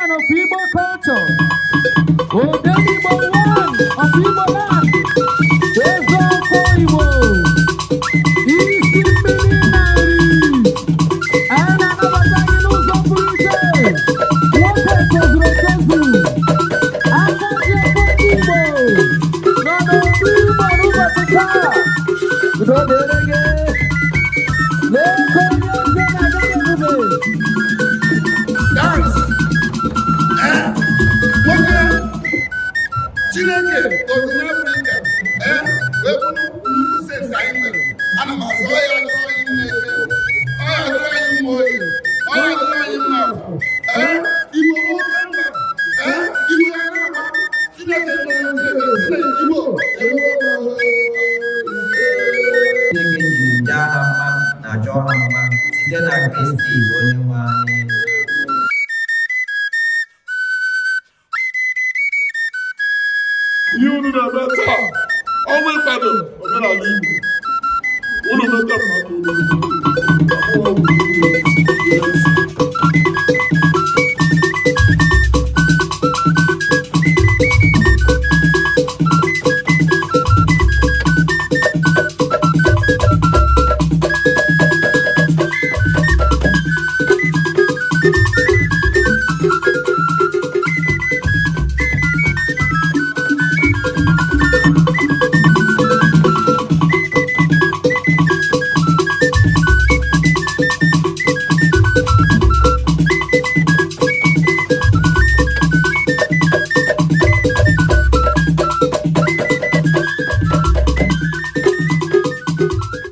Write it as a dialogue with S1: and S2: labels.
S1: Custodian of Igbo culture, Odenigbo one of Igbo land, Ezeọkọ Igbo, isi mmiri na nri. Anyị na-anabata gị n'ụzọ pụrụ iche. Nwoke tozuru etozu, aka ji ọfọ ndị Igbo, nọ n'obi Igbo n'ụbọchị taa. Udo dịrị gị. Lee ka onye eze na-aga n'ebube.
S2: Dance. Ee, nwoke Chineke gọziri Afrịka, ee, wee bụrụ nnukwu steeti anyị nwere. Ana m asị ọ ya dụrụ anyị mma Eke, ọ ya dụrụ anyị mma Oye, ọ ya dụrụ anyị mma Afọ. Ee, Igbo bụ oke mba. Ee, Igbo ya na-agba. Chineke nọrọ, Chineke si na Igbo enwego.
S3: Chineke jiri jaa ha mma na chọọ ha mma site na Kristi onye nwe anyị.
S2: Ihe unu na-eme taa, ọnwa ịkwado omenala Igbo, unu meta mmadụ unu.